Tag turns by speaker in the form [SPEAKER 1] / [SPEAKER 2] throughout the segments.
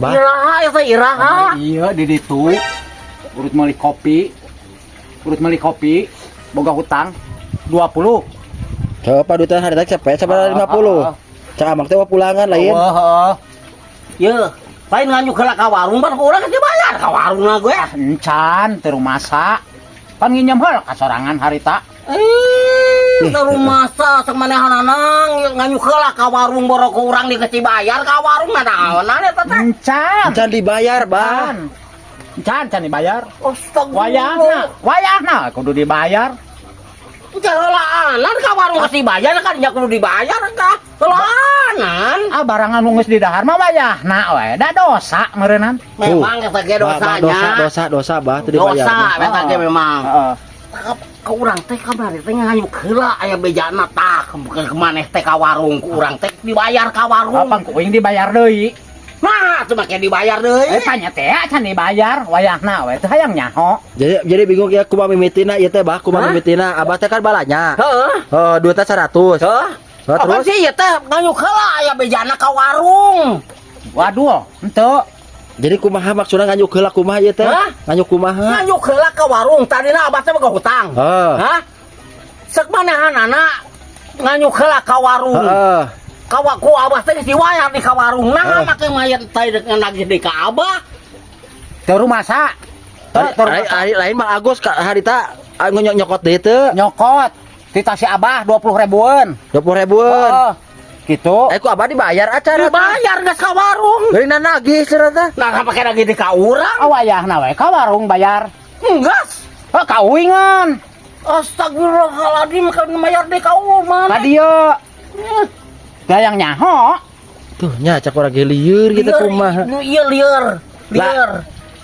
[SPEAKER 1] Bah.
[SPEAKER 2] Iraha eta, iraha?
[SPEAKER 3] Iya, di ditu. Urut meuli kopi. Urut meuli kopi, boga hutang 20.
[SPEAKER 1] Coba duitan hari tadi cepet sabaraha?
[SPEAKER 3] Ah,
[SPEAKER 1] 50. Cak Amang teh pulangan lain.
[SPEAKER 3] Oh, heeh.
[SPEAKER 2] Ye, lain nganjuk heula ka warung, pan ku urang geus dibayar ka warung ge.
[SPEAKER 3] Ah, encan teu rumasa. Pan nginjem heula ka sorangan harita.
[SPEAKER 2] Eh, teu rumasa sok manehanana nganjuk heula ka warung, boro ku urang geus dibayar ka warung, naonan eta teh?
[SPEAKER 3] Encan.
[SPEAKER 1] Encan dibayar, Bah.
[SPEAKER 3] Encan. Encan, can dibayar.
[SPEAKER 2] Astagfirullah.
[SPEAKER 3] Wayahna, wayahna kudu dibayar.
[SPEAKER 2] Heulaanan ka warung geus dibayar kan nya kudu dibayar ka. Heulaanan.
[SPEAKER 3] Ah, barang anu geus didahar mah wayahna we. Da dosa meureunnan.
[SPEAKER 2] Memang eta ge
[SPEAKER 1] Bah, bah,
[SPEAKER 2] dosanya.
[SPEAKER 1] dosa, dosa, dosa, Bah, teu dibayar.
[SPEAKER 2] Dosa
[SPEAKER 1] Bah.
[SPEAKER 2] eta ge memang.
[SPEAKER 3] Heeh.
[SPEAKER 2] Ke urang teh kamari teh nganyuk heula aya bejana tah ke maneh teh ka warung, ku urang teh dibayar ka warung.
[SPEAKER 3] Apa ku uing dibayar deui?
[SPEAKER 2] Nah, atuh make dibayar deui.
[SPEAKER 3] Eh, tanya teh can dibayar wayahna we teu hayang nyaho.
[SPEAKER 1] Jadi bingung ya kumaha mimitina ieu teh, Bah, kumaha
[SPEAKER 2] Hah?
[SPEAKER 1] mimitina. Abah teh kan balanya.
[SPEAKER 2] Heeh.
[SPEAKER 1] Oh, duitnya 100.
[SPEAKER 2] Heeh.
[SPEAKER 1] Oh,
[SPEAKER 2] Apa
[SPEAKER 1] terus
[SPEAKER 2] sih ieu teh nganyuk heula aya bejana ka warung.
[SPEAKER 3] Waduh, henteu.
[SPEAKER 1] Jadi kumaha maksudna nganyuk heula, kumaha ieu teh?
[SPEAKER 2] Hah?
[SPEAKER 1] Nganyuk kumaha?
[SPEAKER 2] Nganyuk heula ka warung, tadina abah teh boga hutang.
[SPEAKER 1] Heeh.
[SPEAKER 2] Hah? Sek manehanana nganyuk heula ka warung.
[SPEAKER 1] Heeh.
[SPEAKER 2] Kawa ku abah teh geus dibayar di ka warung. Nah,
[SPEAKER 1] Heeh.
[SPEAKER 2] make mayat teh nagih deui ka abah.
[SPEAKER 3] Teu rumasa. Teu teu
[SPEAKER 1] Ari,
[SPEAKER 3] rumasa.
[SPEAKER 1] ari lain Mang Agus ka harita anu nyokot deui teu?
[SPEAKER 3] Nyokot. Tita si abah 20 ribuan.
[SPEAKER 1] 20 ribuan.
[SPEAKER 3] Heeh. Gitu.
[SPEAKER 1] Eh, ku abah dibayar acara.
[SPEAKER 2] Dibayar geus ka warung.
[SPEAKER 1] Geuning nagih cenah teh.
[SPEAKER 2] Nah, make nagih deui ka urang.
[SPEAKER 3] Ah, wayahna we ka warung bayar.
[SPEAKER 2] Enggak.
[SPEAKER 3] Oh, ka uingan.
[SPEAKER 2] Astagfirullahaladzim, kan mayar deui ka urang.
[SPEAKER 3] Ka dieu. Hayang nyaho.
[SPEAKER 1] Tuh nya cak urang ge lieur gitu kumaha.
[SPEAKER 2] Iya, lieur. Lieur.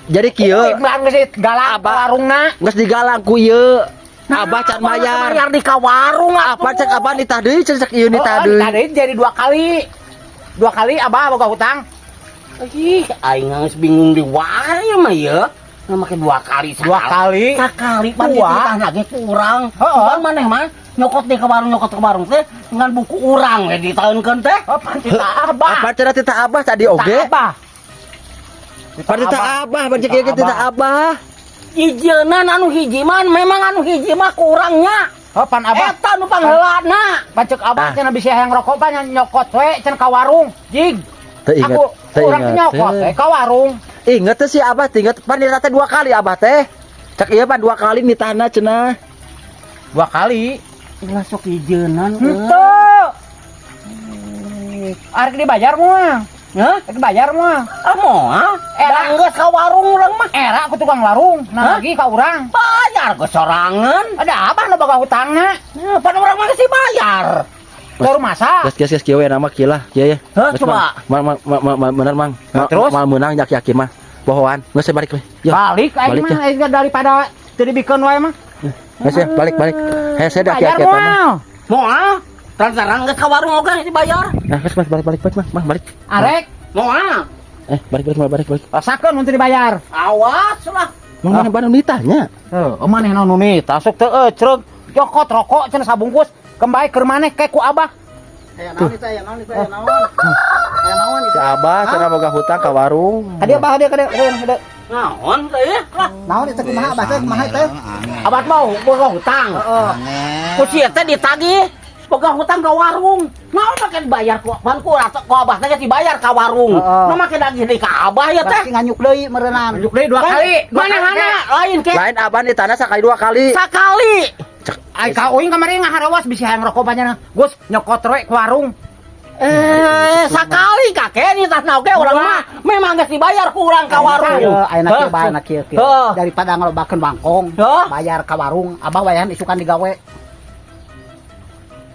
[SPEAKER 1] Jadi kieu
[SPEAKER 3] Iklan geus galang
[SPEAKER 1] Abah.
[SPEAKER 3] warungna.
[SPEAKER 1] Geus digalang ku ieu. Abah can mayar.
[SPEAKER 2] Bayar di ka warung atuh.
[SPEAKER 1] Apa cek abah nitah deui, cek cek ieu nitah
[SPEAKER 3] Oh,
[SPEAKER 1] deui.
[SPEAKER 3] nitah deui jadi dua kali. Dua kali abah boga hutang.
[SPEAKER 2] Ih, aing geus bingung di wae mah ya. Nah, make dua kali.
[SPEAKER 3] Dua kali.
[SPEAKER 2] Sakali pan
[SPEAKER 3] Dua.
[SPEAKER 2] dititah lagi kurang.
[SPEAKER 3] Heeh.
[SPEAKER 2] Pan maneh mah nyokot di ke warung, nyokot ke warung teh ngan buku urang we ditaeunkeun teh.
[SPEAKER 3] Oh, pan titah abah.
[SPEAKER 1] Apa cenah titah abah tadi oge?
[SPEAKER 3] Titah abah.
[SPEAKER 1] Pan titah abah, pan cek ieu ge titah abah.
[SPEAKER 2] Ijeunan anu hiji mah memang anu hiji mah kurangnya.
[SPEAKER 3] Oh, pan abah.
[SPEAKER 2] Eta nu pangheulana.
[SPEAKER 3] Pan cek abah
[SPEAKER 1] Ah.
[SPEAKER 3] cenah bisi hayang rokok pan nyokot we cenah ka warung. Jig.
[SPEAKER 1] Teu inget,
[SPEAKER 3] Aku
[SPEAKER 1] teu
[SPEAKER 3] urang teh
[SPEAKER 1] inget.
[SPEAKER 3] nyokot we ka warung.
[SPEAKER 1] Inget teh si abah, teu inget pan nitah teh dua kali abah teh. Cek ieu pan dua kali nitahna cenah.
[SPEAKER 3] Dua kali.
[SPEAKER 2] Ulah sok ijeunan.
[SPEAKER 3] Henteu. Arek dibayar moal.
[SPEAKER 2] Hah?
[SPEAKER 3] Arek dibayar moal.
[SPEAKER 2] Ah, moal?
[SPEAKER 3] Era.
[SPEAKER 2] Da geus ka warung urang mah.
[SPEAKER 3] Era aku tukang warung, nah
[SPEAKER 2] Hah?
[SPEAKER 3] lagi ka urang.
[SPEAKER 2] Bayar ke sorangan.
[SPEAKER 3] Ada abah nu boga hutangna.
[SPEAKER 2] Ya, pan urang mah geus dibayar.
[SPEAKER 3] Ke rumah sa.
[SPEAKER 1] Geus, geus, geus, kieu we nama kieu lah, kieu ya.
[SPEAKER 2] Hah,
[SPEAKER 1] Geus,
[SPEAKER 2] coba.
[SPEAKER 1] Mang, mang, mang, mang, mang, bener Mang.
[SPEAKER 3] Nah, terus?
[SPEAKER 1] Mal meunang yak yakin mah. Bohoan, geus balik we. Yo.
[SPEAKER 3] Balik aing
[SPEAKER 1] Balik
[SPEAKER 3] mah
[SPEAKER 1] ya.
[SPEAKER 3] aing daripada jadi bikeun wae mah.
[SPEAKER 1] Geus ya, balik balik. Hese dah
[SPEAKER 3] Bayar
[SPEAKER 1] yakin mah.
[SPEAKER 3] moal.
[SPEAKER 2] Moal? Lantaran geus ka warung oge dibayar.
[SPEAKER 1] Nah, geus, Mas, balik balik balik, Mang, Mang, balik.
[SPEAKER 3] Arek
[SPEAKER 2] Moal?
[SPEAKER 1] Eh, balik balik Mang, balik balik.
[SPEAKER 3] Rasakeun mun teu dibayar.
[SPEAKER 2] Awas lah.
[SPEAKER 1] Mang, mana mana nitahnya?
[SPEAKER 3] Heuh, manehna nu nitah sok teu ecreug. Nyokot rokok cenah sabungkus, kembali ke maneh ke ku abah.
[SPEAKER 4] Aya naon itu, aya naon itu, aya naon? Aya naon itu?
[SPEAKER 1] Si abah cenah boga hutang ka warung.
[SPEAKER 4] Ka dieu, Bah, ka dieu, ka dieu, ka dieu.
[SPEAKER 2] Naon teh? Lah,
[SPEAKER 4] Naon itu, kumaha abah teh, kumaha teh?
[SPEAKER 2] Abah mau boga hutang.
[SPEAKER 4] Heeh.
[SPEAKER 2] Ku sia teh ditagih boga hutang ka warung. Naon make dibayar ku pan ku ku abah teh geus dibayar ka warung.
[SPEAKER 4] Heeh.
[SPEAKER 2] Nah, make nagih deui ka abah ya teh.
[SPEAKER 4] Berarti nganyuk deui meureunnan.
[SPEAKER 3] Tunjuk deui dua kali. Dua kali
[SPEAKER 2] Manehana lain ke
[SPEAKER 1] Lain abah nitahna sakali dua kali.
[SPEAKER 2] sakali.
[SPEAKER 3] Ai ka uing kamari ngaharewas bisi hayang rokok banyak. Gus nyokot we ke warung.
[SPEAKER 2] Eh, sakali kakek nitahna oge urang mah memang geus dibayar ku urang ka warung.
[SPEAKER 4] Ieu ayeuna kieu bae, ayeuna kieu kieu.
[SPEAKER 2] Heuh.
[SPEAKER 4] Daripada ngalobakeun bangkong,
[SPEAKER 2] Heuh.
[SPEAKER 4] bayar ka warung, abah wayahan isukan digawe.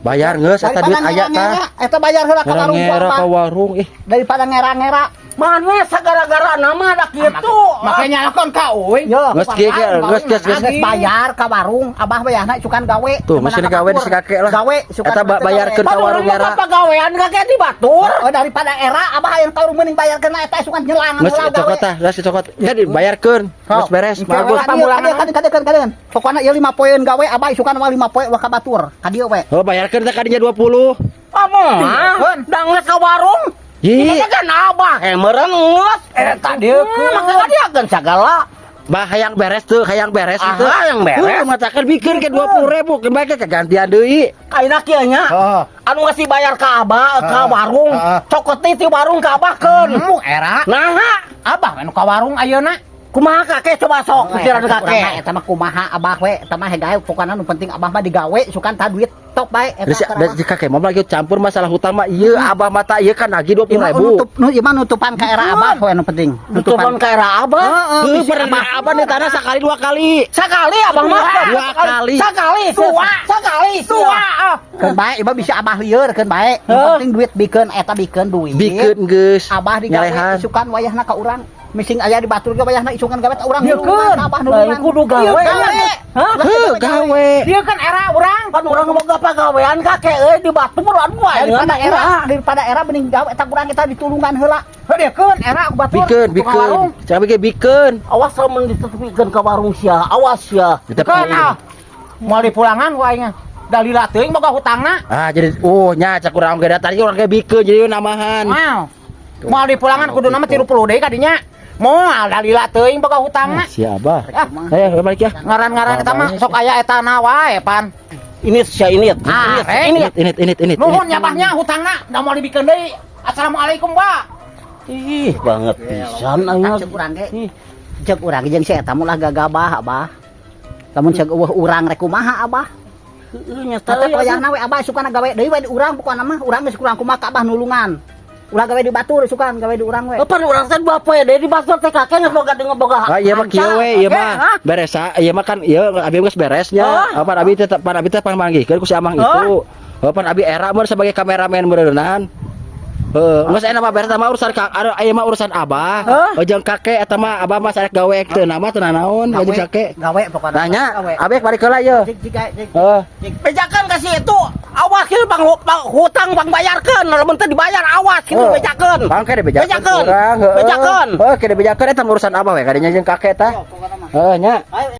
[SPEAKER 1] Bayar geus eta duit aya tah.
[SPEAKER 4] Eta bayar heula ka warung ku
[SPEAKER 1] Ngera
[SPEAKER 4] abah.
[SPEAKER 1] ka warung ih.
[SPEAKER 4] Daripada ngera-ngera.
[SPEAKER 2] Mana sagara-gara nama ada kitu.
[SPEAKER 3] Makanya nyalakeun ka uing.
[SPEAKER 4] Yo,
[SPEAKER 1] Geus kieu kieu, geus geus geus.
[SPEAKER 4] geus bayar ka warung, abah wayahna isukan gawe.
[SPEAKER 1] Tuh, mesin gawe di si kakek lah.
[SPEAKER 4] Gawe isukan
[SPEAKER 1] Eta bayarkeun ka
[SPEAKER 2] Pan
[SPEAKER 1] warung
[SPEAKER 2] urang mah
[SPEAKER 1] era.
[SPEAKER 2] pagawean kakek di batur.
[SPEAKER 4] Oh, daripada era abah aya ka warung mending bayarkeun eta isukan nyelang
[SPEAKER 1] Geus
[SPEAKER 4] heula gawe.
[SPEAKER 1] cokot tah, geus cokot. Ya dibayarkeun. Geus beres, bagus.
[SPEAKER 4] Pamulangan kadieu kadieu kadieu. Pokona ieu 5 poeun gawe abah isukan mah 5 poe ulah ka batur. Ka dieu we.
[SPEAKER 1] Oh, bayarkeun teh kadinya 20.
[SPEAKER 2] Ah, moal. Da geus ka warung.
[SPEAKER 1] Yi,
[SPEAKER 2] Ini kan abah meureun geus.
[SPEAKER 3] Eta dia.
[SPEAKER 2] Maka dia kan sagala.
[SPEAKER 1] Bah, hayang beres tuh, hayang beres
[SPEAKER 2] Ah,
[SPEAKER 1] itu.
[SPEAKER 2] hayang beres.
[SPEAKER 1] Heuh, matakan bikin ke 20.000, ke bae kegantian deui.
[SPEAKER 2] Ayeuna kieu nya.
[SPEAKER 3] Heeh.
[SPEAKER 2] Anu ngasih bayar ka abah ka warung.
[SPEAKER 3] Heeh.
[SPEAKER 2] Cokot ti warung ka abah keun.
[SPEAKER 3] Mu era.
[SPEAKER 2] Nah,
[SPEAKER 3] Abah anu ka warung ayeuna.
[SPEAKER 2] Kumaha kakek, coba sok pikiran kakek.
[SPEAKER 4] Eta mah kumaha abah we, eta mah hegae, pokona nu penting abah mah digawe, sukan ta duit top bae eta.
[SPEAKER 1] Terus dari kakek mau lagi campur masalah hutang mah ieu, abah mata ieu kan nagih 20
[SPEAKER 4] Ieu mah
[SPEAKER 1] ribu.
[SPEAKER 4] nutup nu ieu mah nutupan ka era abah we nu penting.
[SPEAKER 2] Nutupan ka era abah.
[SPEAKER 4] Heeh,
[SPEAKER 1] Heuh,
[SPEAKER 4] bisi
[SPEAKER 1] pernah
[SPEAKER 4] abah.
[SPEAKER 1] Abah nih tanah sekali dua kali.
[SPEAKER 2] Sekali abah mah.
[SPEAKER 1] Dua kali.
[SPEAKER 2] Sekali.
[SPEAKER 3] Dua.
[SPEAKER 2] Sekali.
[SPEAKER 3] Dua. Ah.
[SPEAKER 4] Keun bae ieu mah bisa abah lieur keun bae. Nu
[SPEAKER 2] Heuh.
[SPEAKER 4] penting duit bikeun eta, bikeun duit.
[SPEAKER 1] Bikeun geus.
[SPEAKER 4] Abah digawe
[SPEAKER 1] Nyalehan.
[SPEAKER 4] isukan wayahna ka urang. Mising aya di batur ge wayahna isukan gawe ta urang
[SPEAKER 3] Bikeun.
[SPEAKER 4] nulungan ka abah nulungan.
[SPEAKER 2] Lain kudu gawe.
[SPEAKER 4] Ieu gawe.
[SPEAKER 2] Hah?
[SPEAKER 1] Heuh, gawe.
[SPEAKER 3] Dia kan era urang.
[SPEAKER 2] Kan urang boga pagawean kakek euy di batur anu wae.
[SPEAKER 4] Daripada era mending gawe eta kurang kita ditulungan heula.
[SPEAKER 3] Heuh, dia kan era aku batur.
[SPEAKER 1] Bikeun,
[SPEAKER 3] Tukang
[SPEAKER 1] bikeun.
[SPEAKER 3] warung.
[SPEAKER 1] Cara bikin bikeun.
[SPEAKER 2] Awas lamun ditepikeun ka warung sia, awas sia.
[SPEAKER 1] Kita
[SPEAKER 3] Kan ah. Moal dipulangan ku aing. Dalila teuing boga hutangna.
[SPEAKER 1] Ah, jadi oh nya cak urang ge tadi urang ge bikeun jadi namahan.
[SPEAKER 3] Wow. Moal dipulangan kudu nama 30 deui kadinya. Moal, dalila teuing boga hutangna.
[SPEAKER 1] Si abah.
[SPEAKER 3] Ah,
[SPEAKER 1] Ayo balik ya.
[SPEAKER 3] Ngaran-ngaran eta mah sok aya eta na wae pan.
[SPEAKER 2] Ini sia ini.
[SPEAKER 3] Ah,
[SPEAKER 2] Ini.
[SPEAKER 3] eh.
[SPEAKER 1] Ini ini ini ini.
[SPEAKER 3] Nuhun nya bahnya hutangna, da moal dibikeun deui. Assalamualaikum, Pak.
[SPEAKER 2] Ih, banget pisan aing.
[SPEAKER 4] Cek urang ge. Cek urang ge jeung si eta mulah gagabah abah. Lamun cek eueuh urang rek kumaha abah?
[SPEAKER 2] Heeh, nyata.
[SPEAKER 4] Tetep wayahna we abah sukana gawe deui we di urang, pokona mah urang geus kurang kumaha ka abah nulungan. Ulah gawe di batur, sukan gawe di urang we.
[SPEAKER 2] Pan urang teh dua poe deui di batur teh kakek geus boga deui boga.
[SPEAKER 1] Ah, iya mah kieu we, ieu mah beres ah, ieu mah kan ieu abi geus beresnya. Apa abi tetep pan abi teh pan manggihkeun ku si Amang itu. Oh, pan abi era mun sebagai kameramen meureunnan. Heuh, geus enak mah beres mah urusan ka anu ieu mah urusan abah. Oh, jeung kakek eta mah abah mah sarek gawe teu nama teu nanaon gawe kakek.
[SPEAKER 4] Gawe pokona.
[SPEAKER 1] Nanya,
[SPEAKER 4] Gawe.
[SPEAKER 1] abi balik heula ieu.
[SPEAKER 4] Jik jik jik.
[SPEAKER 1] Heeh.
[SPEAKER 2] Bejakeun ka si itu. Awas kieu bang, bang hutang bang bayarkeun, lamun teu dibayar awas kieu
[SPEAKER 1] Oh.
[SPEAKER 2] bejakeun.
[SPEAKER 1] Bang ke dibejakeun
[SPEAKER 2] Bejakeun.
[SPEAKER 1] urang, heueuh.
[SPEAKER 2] Bejakeun.
[SPEAKER 1] Heuh, ke dibejakeun eta mah urusan abah we kadinya jeung kakek tah.
[SPEAKER 4] Pokona mah.
[SPEAKER 1] Heuh nya.
[SPEAKER 4] Ayo.